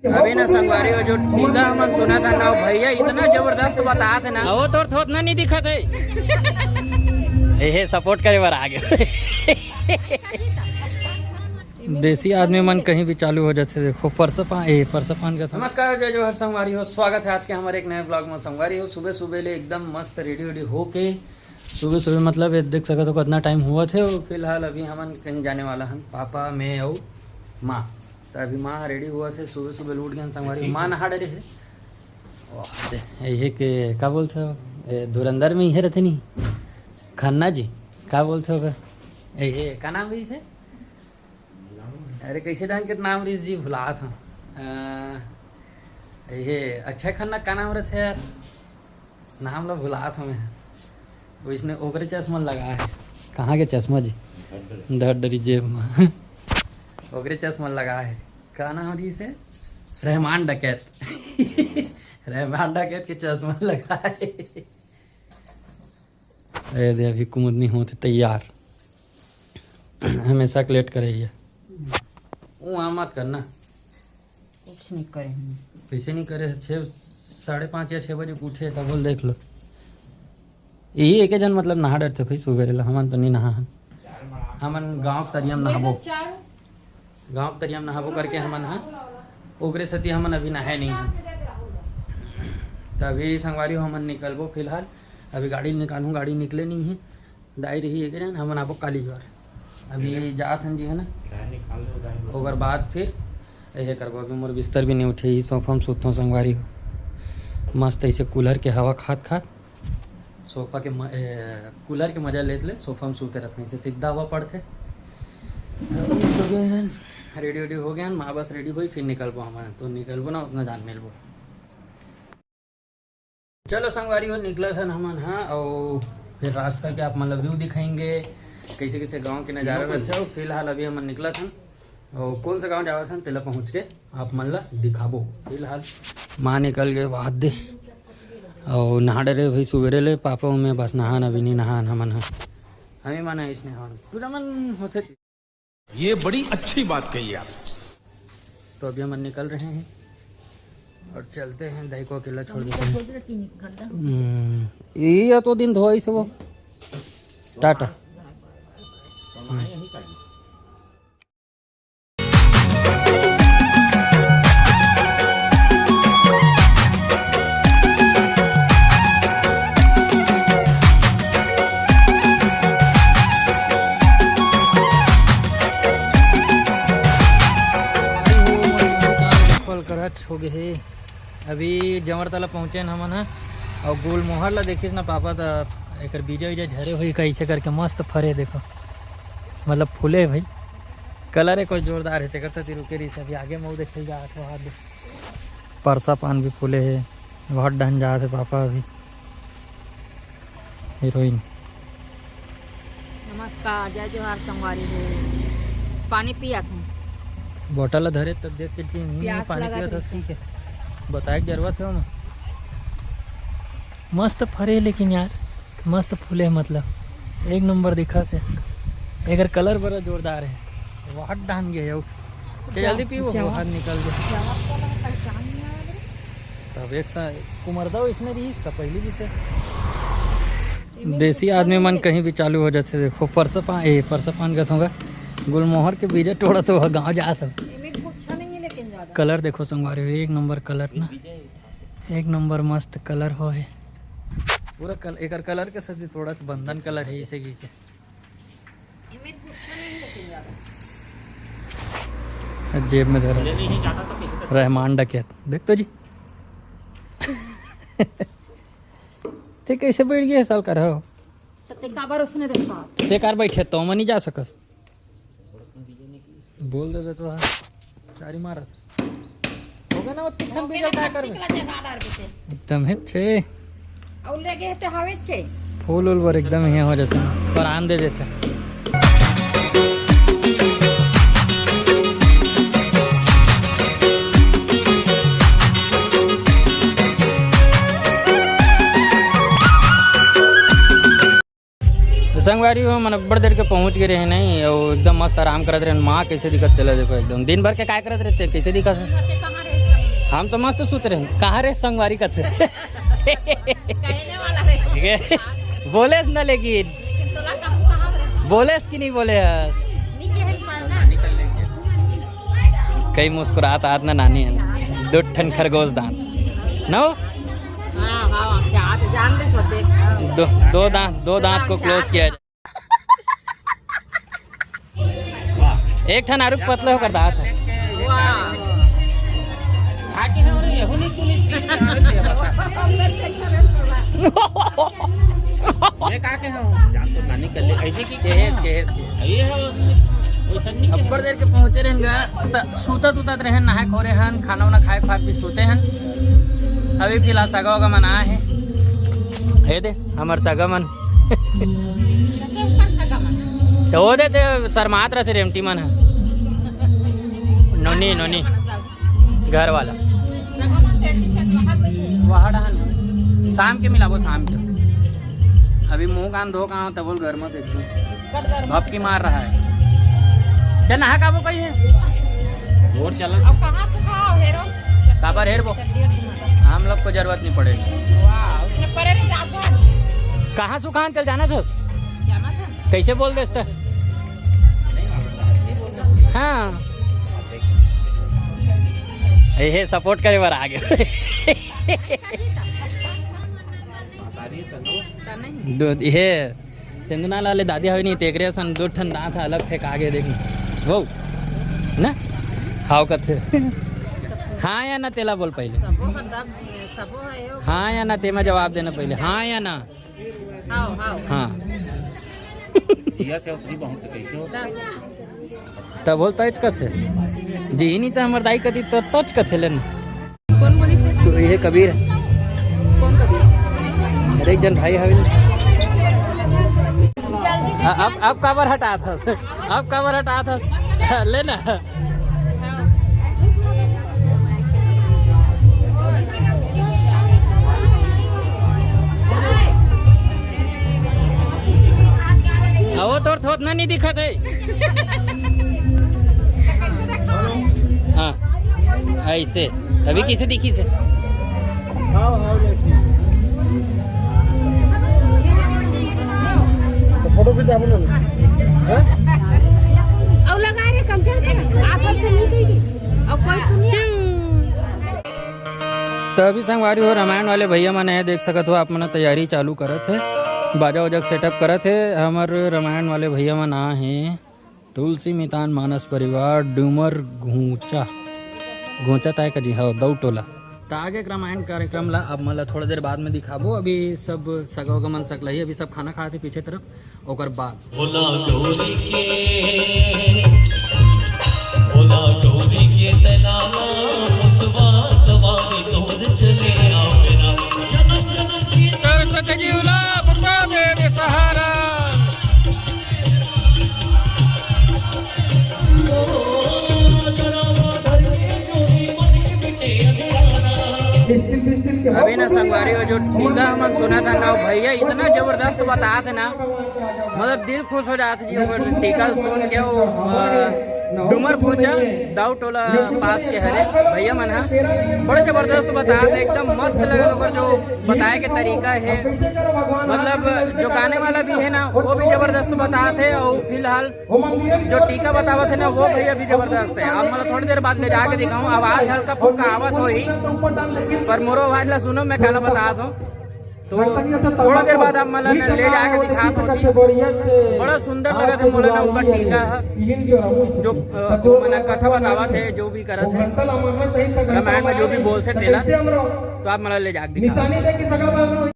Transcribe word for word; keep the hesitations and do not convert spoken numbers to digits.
अभी ना संगवारी हो, जो टीका हमन सुनत हन ना, भैया इतना जबरदस्त बतात हे ना, वो तोर थोथना नहीं दिखत हे। एहे सपोर्ट करे बर आ गे। देसी आदमी मन कहीं भी चालू हो जाथे। देखो परसा पान, ए परसा पान का था। नमस्कार, जय जोहार संगवारी हो, स्वागत है आज के हमारे एक नए ब्लॉग में। संगवारी हो, सुबह सुबह ले एकदम मस्त रेडी वेडी होके, सुबह सुबह मतलब ये देख सकत हो कितना टाइम हुआ थे। और फिलहाल अभी हमन कहीं जाने वाला हन, पापा, मैं और माँ। तो अभी माँ रेडी हुआ थे, सुबह सुबह उठ गए संगवारी। माँ नहा डरे है। वाह, दे, ये के का बोलते हो, ए, धुरंधर में ही रहते नहीं, खन्ना जी, का बोलते हो? ए, ये का नाम है इसे? अरे कैसे ढंग के नाम रिस जी, भुलात हूँ। अ, ये अक्षय खन्ना का नाम रहते यार, नाम ला भुलात हूँ मैं। वो इसने ओकरे चश्मा लगा है। कहाँ के चश्मा जी? धर डरी जेब में। ओकरे चश्मा लगा है। का नाम रिस हे? रहमान डकैत। रहमान डकैत के चश्मा लगा है। ए दे, अभी कुमुदनी होत हे तैयार। हमेशा के लेट करे ये। वो आ मत करना। कुछ नहीं करे हम। कैसे नहीं करे? छः, साढ़े पाँच या छः बजे उठे, तब बोल देख लो। यही एक जन मतलब नहा डरते भाई सुबेरे ला, हमन तो नहीं नहा हन। हमन गाँव के तरिया में नहाबो। गाँव के तरिया में नहाबो करके हमन ह ओकरे सेती हमन अभी नहाए नहीं हन। त अभी संगवारी हो हमन निकलबो फिलहाल। अभी गाड़ी निकालूँ, गाड़ी निकले नहीं है। दाई रही एक जन, हमन आबो काली ज्वार। अभी जात हन जी, है ना? ओकर बाद फिर यही करबो। अभी मोर बिस्तर भी नहीं उठे, ई सोफा में सुतों संगवारी हो। मस्त ऐसे कूलर के हवा खात खात सोफा के म-, ए, कूलर के मजा लेत ले सोफा में सूते रहत, नहीं से सीधा हवा पड़थे। तो गए हन, रेडी वेडी हो गए हन, माँ बस रेडी होई, फिर निकलबो हमन। तो निकलबो ना, उतना जान मिलबो। चलो संगवारी हो, निकलत हन हमन, हाँ, और फिर रास्ता के आप मन ला व्यू दिखाएंगे, कैसे कैसे गाँव के नज़ारा रहथे। और फिल्हाल अभी हमन निकलत हन, और कौन सा गाँव जावत हन, तेला पहुँच के आप मन ला दिखाबो। फिल्हाल माँ निकल गए बाहर दे, और नहा डरे भाई सुबेरे ले, पापा में बस नहान, अभी नहीं नहान हमन ह, हमें मन इसने हान पूरा मन होथे। ये बड़ी अच्छी बात कही आप। तो अभी हमन निकल रहे हैं और चलते हैं, दाई को अकेला छोड़ देते हैं। हम्म, ये या तो दिन धोई से वो। टाटा। फल करच हो गए हे। अभी जमरतला पहुँचे न हमन ह, और गुलमोहर ला देखिस ना पापा, त एकर बीजा उजा झरे होई कैसे करके मस्त फरे, देखो, मतलब फूले हे भाई, कलर एक जोरदार है, तेकर सेती रुके रहिस। अभी आगे मऊ देखे जात हो, आगे परसा पान भी फूले हे, बहुत डहन जात हे पापा अभी। हीरोइन। नमस्कार, जय जोहार संगवारी हो। पानी पिया था। बोतल ला धरे तब देख के चीन ही प्यास पानी लगा पिया था था। ठीक है, बताए के जरूरत है ओमा। मस्त फरे लेकिन यार, मस्त फूले, मतलब एक नंबर दिखा से। एकर कलर बड़ा जोरदार है, वाहट डान गए हो। के जल्दी पीबो, जवाब। बाहर निकल गए। जवाब तो लगा, पहचान नहीं आया रे। तब एक सा कुमरदा इसने रही इसका पहली भी से। देसी आदमी मन कहीं भी चालू हो जाते। देखो परसा पान, ए परसा पान कहत होगा, गुलमोहर के बीजा टोड़ा तो गाँव जात हो। एमे गुच्छा नहीं है लेकिन ज्यादा। कलर देखो संगवारी हो, एक नंबर कलर ना, एक नंबर मस्त कलर हो है। पूरा कल-, एकर कलर के साथ थोड़ा सा बंदन कलर है इसे की के। एमे गुच्छा नहीं है लेकिन ज्यादा। जेब में धरा। रहमान डकैत, देख तो जी। ते कैसे बैठ गए साल कर हो? तो ते काबर उसने देखा? ते कार बैठे तो मनी जा सकस। बोल देबे तो हाँ। चारी मारत। होगा ना, वो तीखन ओके बीजल ना, का करबे? निकला जाए, ना डार बेटे। एकदम है छे। और ले गए तो हवे छे। फूल उल बर एकदम हिया हो जाते हैं, पर आन दे देते हैं। संगवारी हो, मन अब्बड़ देर के पहुंच गए रहे नहीं, और एकदम मस्त आराम करत रहे। माँ कैसे दिखत, चला देखो, एकदम दिन भर के काय करत रहते, कैसे दिखत है? हम तो मस्त सुत रहे। कहाँ रे संगवारी कथे? ठीक है, बोलेस ना, लेकिन बोलेस कि नहीं बोले हस? कई मुस्कुरात आत ना नानी हन, दो ठन खरगोश दांत। नो? दो, दो दांत, दो दांत को क्लोज किया जाए। एक ठन आरुक पतले होकर दांत है। ये का के हो? जान तो नानी कर ले, ऐसे की केहेस, केहेस, केहेस। ये हो, वैसा नहीं अब्बड़ देर के पहुंचे रहेन गा, त सुतत उतत रहेन, नहाए खोरे हन, खाना उना खाए, खा पी सुते हन। अभी फिलहाल सगा होगा मना है। हे दे, हमर सगा मन। तो वो देते शर्मात रहते रेमटी मन है। नोनी, नोनी। घर वाला। वहाँ डहन। शाम के मिलाबो, शाम के। अभी मुंह कान धो कहाँ, तब बोल घर में देखो। भपकी मार रहा है। चल नहा काबो कही है। और चल। अब कहाँ से खाओ हेरो? काबर हेरबो? हम लोग को जरूरत नहीं पड़ेगी। वाह, उसने परे नहीं जाता। कहाँ सुखान चल जाना था? जाना था। कैसे बोल देस त? हाँ। ये सपोर्ट करे बर आ गए। दो, ये तेंदुना लाले दादी हवे नहीं, तेकरे असन दो ठन दांत अलग फेंका के देखी। वो ना? हाव कथे। हाँ या ना तेला बोल पहले। हाँ या ना, तेमा जवाब देना पहले। हाँ या ना? हाँ। जिया से उतरी बहुत कैसे हो? तब बोल तच कथे। जी नहीं तो हमर दाई कती तो तच कथे लेन। कौन बोली से? सो ये कबीर। कौन कबीर? अरे एक जन भाई हवे। आ, अब, अब काबर हटात हस? अब काबर हटात हस? ले ना। वो तोर थोथना नहीं दिखत है। हाँ, ऐसे अभी किसे दिखी से? हाँ, हाँ, ले, ठीक है। तो फोटो खिंचाबो ना। हाँ? और लगा रे कंचन के, आप हमसे नहीं कहेगी। और कोई सुनिए। तो अभी संगवारी हो, रामायण वाले भैया मन हे, देख सकत हो आप मन, तैयारी चालू करत हे, बाजा वाजा सेटअप करत हे। हमर रामायण वाले भैया मन आ हे, तुलसी मितान मानस परिवार डूमर घूंचा, घूंचा ताय का जी, हाँ, दऊ टोला। त आगे के रामायण कार्यक्रम ला अब मतलब थोड़ा देर बाद में दिखाबो। अभी सब सगा होगा मन सकला ही, अभी सब खाना खात हे पीछे तरफ, ओकर बाद। भोला गौरी के, भोला गौरी के तैनाला, मुसवा सवारी तोर चले आवेला। जन्म जन्म की तर सक जीवला, बता दे रे सहारा। अभी ना संगवारी हो, जो टीका हमन सुना था ना, भैया इतना जबरदस्त बतात हे ना, मतलब दिल खुश हो जात हे जी, ओकर टीका सुन के। वो, अ, डूमर घूंचा, दाऊ टोला पास के हरे भैया मन हा, बड़ा जबरदस्त बतात हे, एकदम मस्त लगे ओकर जो बताए के तरीका हे, मतलब जो गाने वाला भी हे ना, वो भी जबरदस्त बतात हे। और फिलहाल जो टीका बतावत हे ना, वो भैया भी जबरदस्त हे। अब मतलब थोड़ी देर बाद ले जाके दिखाऊं, आवाज हल्का फुल्का आवत होही, पर मोरो आवाज ला सुनो, मैं काला बतात हूँ। तो थोड़ा देर बाद आप मन ला ले जाके दिखात होती। बड़ा सुंदर लगत हे मोला ना ओकर टीका ह, जो, अ, वो मन कथा बतावत हे, जो भी करत हे, रामायण में जो भी बोलथे तेला, तो आप मन ला ले जाके दिखात।